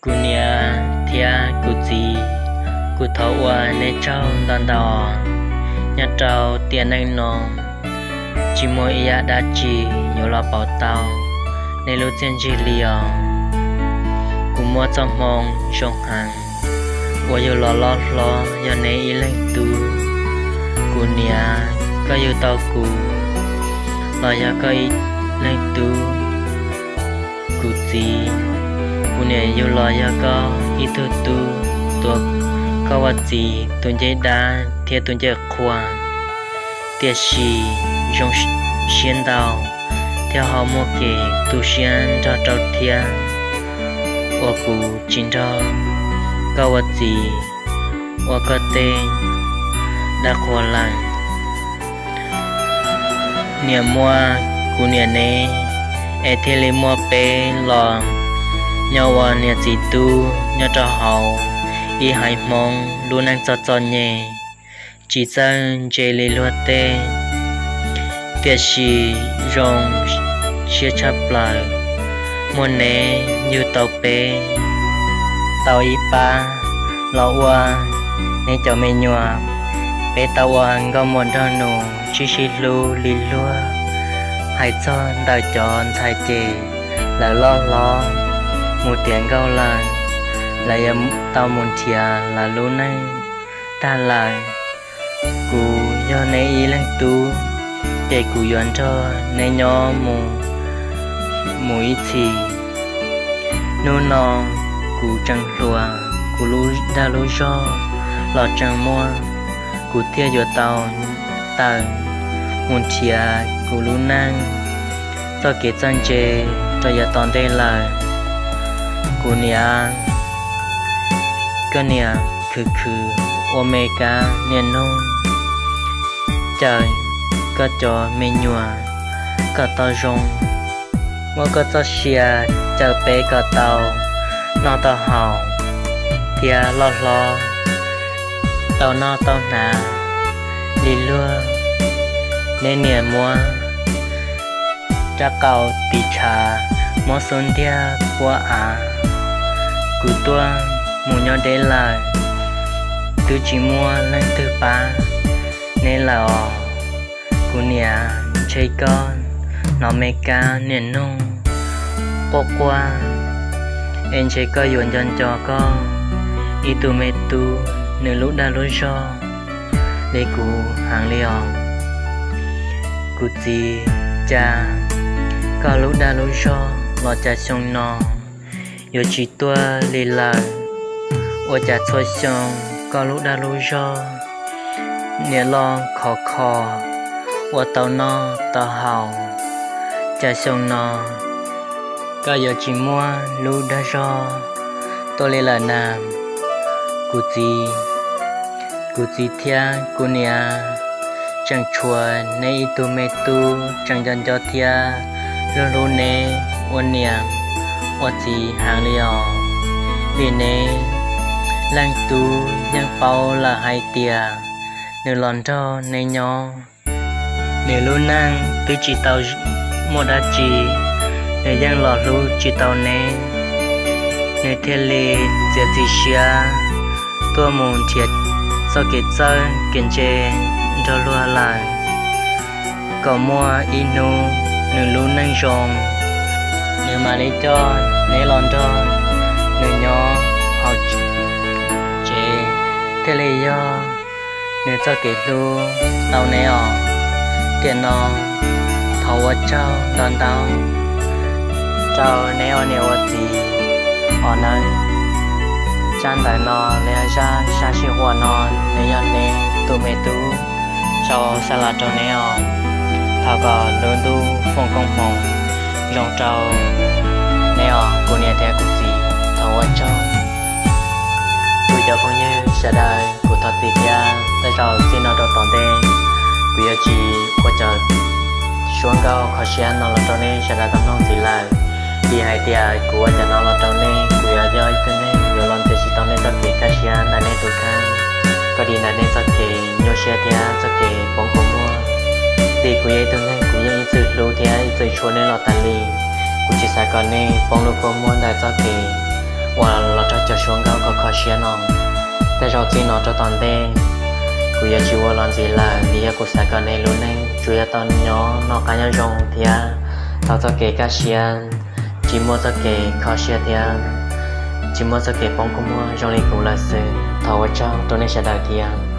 Kuv niam thiab kuv txiv, kuv thov ua neb tsaug ntau ntau. Nyob rau tiam neej no, tsis muaj ib yam dab tsi yuav los pauv tau neb lub txiaj ntsig li os. Kuv muaj txoj hmoo zoo heev uas yug los loj hlob yog neb ib leeg tub. Kuv niam, koj yug tau kuv los yog koj ib leeg tub. Kuv txiv, kuv niam yug los yog koj ib tug tub, tuav koj ua txiv tus ncej dab thiab tus ncej qhua. Tiam sis zoo siab ntau thiab ho muaj kev tu siab nrog rau thiab, uas kuv tsis nrog koj ua txiv ua koj tej dab qhuas lawm. Niam muaj kuv niam neb, es thiaj li muaj peb los nyob ua niam txiv tub nyob rau hauv ib haiv Hmoob lub neej txom txom nyem, tsis txawj ntse li luag tej. Tiam sis zoo siab tshaj plaws, muaj neb yug tau peb, tau ib pab los ua neb cov me nyuam. Peb tau ua nkauj muam nraug nus sib sib hlub li luag. Hais txog ntawm cov ntxhais ces lawv loj hlob mus tiav nkauj lawm, lawv yuav tau mus nrhiav lawv lub neej tag lawm. Kuv yog neb ib leeg tub, ces kuv yuav nrog neb nyob mus mus ib txhis. Hnub no kuv tseem hluas, kuv lub dag lub zog los tseem muaj, kuv thiaj yuav tau tawm mus nrhiav kuv lub neej txoj kev txawj ntse rau yav tom ntej lawm. Kuv niam, koj niam khwv khwv ua me kab niaj hnub cawm koj cov me nyuam kom tau zoo, muab koj txoj sia cawm peb kom tau noj tau haus thiab loj hlob tau noj tau hnav li luag. Neb niam muab rab qau tiv tshav, muab xub ntiag puab av, kuv tuaj mus nyob deb lawm, twb tsis muaj leej twg pab neb lawm os. Kuv niam, ntshe koj hnov me kab niaj hnub quaj quaj, es ntshe koj yuav nco nco koj ib tug me tub nws lub dag lub zog li kuv heev li os. Kuv txiv, cas koj lub dag lub zog los cas xyoo no yuav tsis tuaj li lawm? Ua cas txhua xyoo koj lub dag lub zog niam loj khov kho ua tau noj tau haus, cas xyoo no koj yuav tsis muaj lub dag zog tuaj li lawm na? Kuv txiv, kuv txiv thiab kuv niam, tseem tshuav neb ib tug me tub tseem nco nco thiab hlub hlub neb ua niam ua txiv heev li os. Vim neb leej tub yeej paub lawm hais tias nws los nrog neb nyob, nws lub neej twb tsis tau muaj dab tsi, nws yeej los hlub tsis tau neb, nws thiaj li txiav txim siab tuaj mus nrhiav txoj kev txawj kev ntse nrog luag lawm, kom muaj ib hnub nws lub neej zoo, nws mam li coj neb los nrog nws nyob hauv tsev, thiaj li yog nws txoj kev hlub tau neb os. Tiam no thov ua tsaug ntau ntau rau neb ua niam ua txiv os nawb. Zaj ntawm no los yog zaj sab sij huam no nws yog neb tus me tub sau xa los rau neb os. Thov kom lub ntuj foom koob hmoov zoo rau neb os kuv niam thiab kuv txiv, thov ua tsaug. Kuv cov phooj ywg sawv daws, kuv thov txim thiab tej zaum txij no rau tom ntej kuv yuav tsis ua cov suab nkauj kho siab no los rau nej sawv daws tau mloog ntxiv lawm. Vim hais tias kuv ua cov no los rau nej, kuv yuav yog ib tug neeg yuav los ntxias tsis tau nej txoj kev kaj siab ntawm nej tus kheej, kom dim ntawm nej txoj kev nyuaj siab thiab txoj kev poob kua muag. Vim kuv yog ib tug neeg kuv yeej ib txwm hlub thiab ib txwm tshua nej los tas li. Kuv tsis xav kom nej poob lub kua muag ntawm txoj kev uas los rau cov suab nkauj kho kho siab no. Tej zaum txij no rau tom ntej kuv yuav tsis ua los ntxiv lawm vim yog kuv xav kom nej lub neej tsuas yog tau nyob noj qab nyob zoo thiab tau txoj kev kaj siab, tsis muaj txoj kev kho siab thiab tsis muaj txoj kev poob kua muag zoo li kuv lawm xwb. Thov ua tsaug rau nej sawv daws thiab.